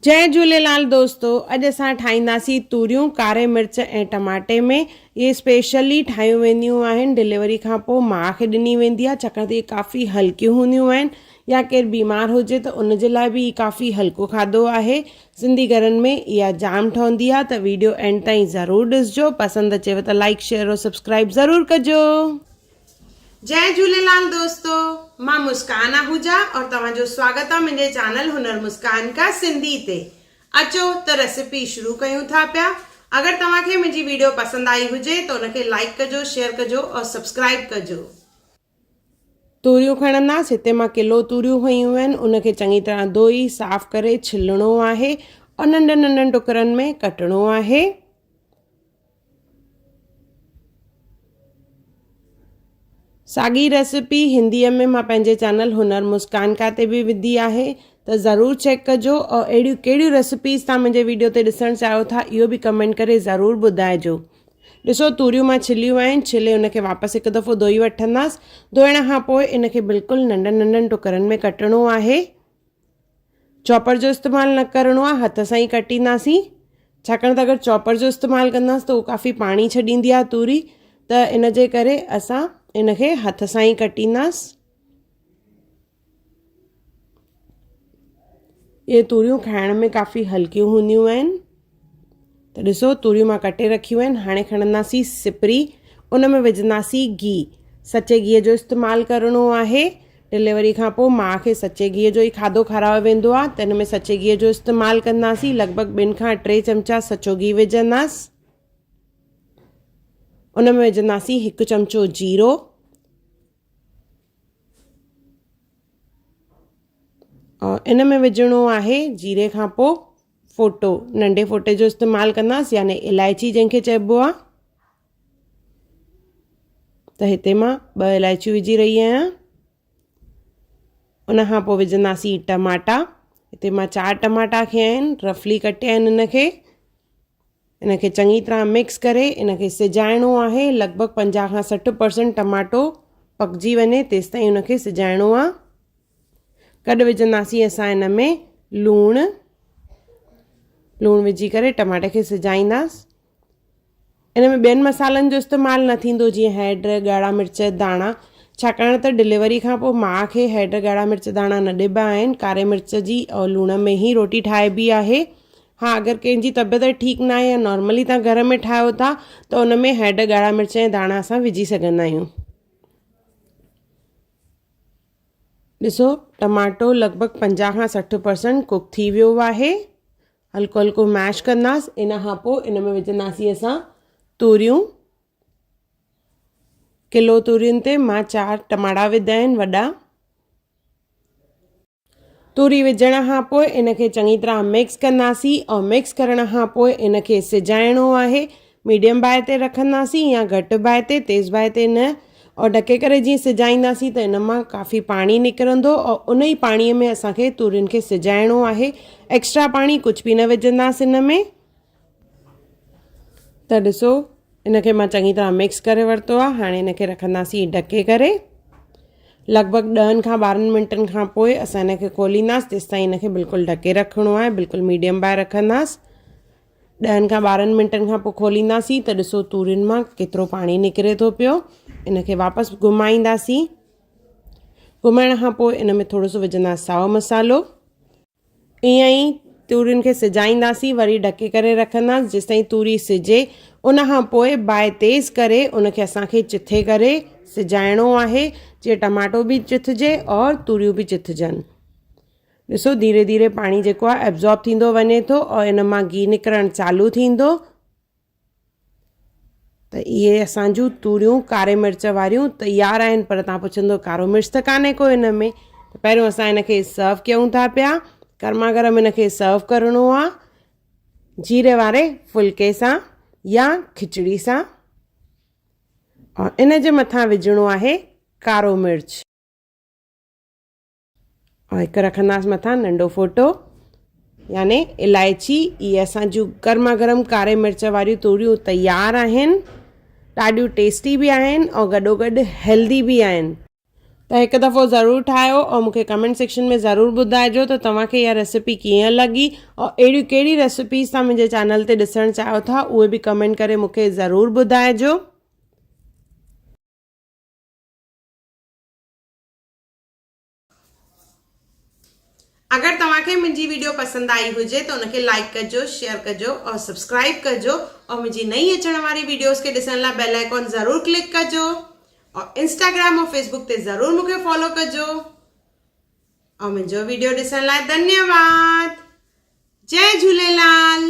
جئي جهوليلال دوستو اڄ اسان ٺاهينداسين توريون ڪاري مرچ ۽ ٽماٽي ۾ اهي اسپيشلي ٺاهيون وينديون آهن ڊليوري کان پوء ماء کي ڏني ويندي آهي ڇاڪاڻ ته اهي ڪافي هلڪيون هونديون آهن يا ڪير بيمار هجي ته ان جي لاء به هي ڪافي هلڪو کاڌو آهي سنڌي گهرن ۾ اها جام ٺهندي آهي ته ويڊيو اينڊ تائين ضرور ڏسجو پسند اچيو ته لائڪ شيئر اور سبسڪرائب ضرور ڪجو. جئي جهوليلال دوستو مان مسڪان آهوجا اور توهان جو سواگت آ منهنجي چينل هنر مسڪان ڪا سنڌي تي اچو ته ريسيپي شروع ڪيون ٿا پيا اگر توهان کي منهنجي ويڊيو پسند آئي هجي ته ان کي لائيڪ ڪجو شيئر ڪجو اور سبسڪرائب ڪجو. توريون کڻنداس هتي مان ڪلو توريون کنيون آهن ان کي چڱي طرح ڌوئي صاف ڪري ڇلڻو آهي اور ننڍن ننڍن ٽڪرن ۾ ڪٽڻو آهي. ساڳي ريسيپي هنديء ۾ مان پنهنجي چينل هنر مسڪان ڪا تي به وڌي آهي ته ضرور چيڪ ڪجو اور اهڙيون ڪهڙيون ريسيپيز تان منهنجي ويڊيو تي ڏسڻ چاهيو ٿا اهو به ڪمينٽ ڪري ضرور ٻڌائجو ڏسو توريون مان ڇليون آهن ڇلي ان کي واپس هڪ دفعو ڌوئي وٺنداس ڌوئڻ کان پوء ان کي بلڪل ننڍن ننڍن ٽڪرن ۾ ڪٽڻو آهي چاپر جو استعمال نه ڪرڻو آهي هٿ سان ئي ڪٽينداسين ڇاڪاڻ ته اگر چاپر جو استعمال ڪنداسين ته اهو ڪافي پاڻي ڇڏيندي آهي توري ته ان جي ڪري اسان ان کي هٿ سان ئي ڪٽينداسين اهي توريون کائڻ ۾ ڪافي هلڪيون هونديون آهن ته ڏسو توريون مان ڪٽي رکيون آهن هاڻي کڻنداسين سپري ان ۾ وجهنداسين گيهه سچي گيهه جو استعمال ڪرڻو آهي ڊليوري کان پوء ماء کي سچي گيهه جو ئي کاڌو کارايو ويندو آهي ته ان ۾ سچي گيهه جو استعمال ڪنداسين لڳ ڀڳ ٻن کان ٽي چمچا سچو گيهه وجهنداس ان ۾ وجهنداسين هڪ چمچو جيرو ان ۾ وجهڻو آهي جيري کان پوء ڦوٽو، ننڍي ڦوٽي جو استعمال ڪنداس يعني الائچي جنهن کي چئبو آهي ته هتي مان ٻه الائچيون وجهي رهي آهيان ان کان پوء وجهنداسين ٽماٽا هتي مان چار ٽماٽا کنيا آهن رفلي ڪٽيا آهن ان کي ان کي چڱي طرح مڪس ڪري ان کي سجائڻو آهي لڳ ڀڳ 50 کان 60 پرسنٽ ٽماٽو پڪجي وڃي تيستائين ان کي سجائڻو آهي گڏ وجهنداسين اسان ان ۾ لوڻ لوڻ وجهي ڪري ٽماٽي کي سجائينداس ان ۾ ٻين مصالحن جو استعمال نه ٿيندو جيئن هيڊ ڳاڙها مرچ داڻا ڇاڪاڻ ته ڊليوري کان پوء ماء کي هيڊ ڳاڙها مرچ داڻا نه ڏبا آهن ڪاري مرچ جي اور لوڻ ۾ ئي روٽي ٺاهبي آهي ها اگر ڪنهن جي طبيعت ٺيڪ نه آهي يا نارملي تان گهر ۾ ٺاهيو ٿا ته ان ۾ هيڊ ڳاڙها مرچ ۽ داڻا اسان وجهي سگهندا آهيون ڏسو ٽماٽو لڳ ڀڳ 50 کان 60 پرسنٽ ڪوڪ ٿي ويو آهي هلڪو هلڪو ميش ڪنداس ان کان پوء ان ۾ وجهنداسين اسان توريون ڪلو تورين تي مان چار ٽماٽا وڌا آهن وڏا توري وجهڻ کان پوء ان کي چڱي طرح مڪس ڪنداسين ۽ مڪس ڪرڻ کان پوء ان کي سجائڻو آهي ميڊيم باهه تي رکنداسين يا گهٽ باهه تي تيز باهه تي نه اور ڍڪي ڪري جيئن سجائينداسين ته ان مان ڪافي پاڻي نڪرندو اور ان ئي پاڻي ۾ اسان کي تورين کي سجائڻو آهي ايڪسٽرا پاڻي ڪجهه به نه وجهنداسين ان ۾ ته ڏسو ان کي مان چڱي طرح مڪس ڪري ورتو آهي هاڻي ان کي رکنداسين ڍڪي ڪري لڳ ڀڳ ڏهن کان ٻارهن منٽن کان پوء اسان ان کي کولينداسين تيستائين ان کي بلڪل ڍڪي رکڻو آهي بلڪل ميڊيم باهه رکنداسين ڏهن کان ٻارهن منٽن کان پوء کولينداسين ته ڏسو تورين مان ڪيترو پاڻي نڪري ٿو پيو ان کي واپس گهمائينداسين گهمائڻ کان پوء ان ۾ ٿورو سو وجهنداسين سائو مصالحو ائين ئي تورين کي سجائينداسين وري ڍڪي ڪري رکنداسين جيستائين توري سجي ان کان پوء باهه تيز ڪري ان کي اسان کي چٿي ڪري سجائڻو آهي جيئن ٽماٽو به چٿجي اور توريون به چٿجن ڏسو ڌيري ڌيري پاڻي جيڪو آهي ابزارب ٿيندو وڃي ٿو اور ان مان گيهه نڪرڻ چالو ٿيندو ته اهي اسان جون توريون ڪاري مرچ واريون تيار آهن پر تان پڇندو ڪارو مرچ ته ڪانهي ڪو ان ۾ ته پهريون اسان ان کي سرو ڪيون ٿا پيا گرما گرم ان کي سرو ڪرڻو آهي جيري واري ڦلڪي سان يا کچڙي سان اور ان جي مٿان وجهڻو آهي ڪارو مرچ ۽ هڪ رکنداس مٿان ننڍو ڦوٽو يعني الائچي. اهي اسان جون گرما گرم ڪاري مرچ واريون توريون تيار آهن. ڏاڍيون ٽيسٽي به آهن ۽ گڏو گڏ هيلدي به آهن. ته هڪ دفعو ضرور ٺاهيو ۽ مون کي ڪمينٽ سيڪشن ۾ ضرور ٻڌائجو ته توهان کي اها ريسيپي ڪيئن لڳي ۽ اهڙيون ڪهڙي ريسيپيز توهان منهنجي چينل تي ڏسڻ چاهيو ٿا اهي به ڪمينٽ ڪري مون کي ضرور ٻڌائجو. اگر توهان کي منهنجي ويڊيو پسند آئي هجي ته ان کي لائيڪ ڪجو شيئر ڪجو اور سبسڪرائيب ڪجو اور منهنجي نئين اچڻ واري ويڊيوز کي ڏسڻ لاء بيل آئيڪون ضرور ڪلڪ ڪجو اور انسٽاگرام اور فيسبوڪ تي ضرور مون کي فالو ڪجو اور منهنجو ويڊيو ڏسڻ لاء ڌنيواد جئي جهوليلال.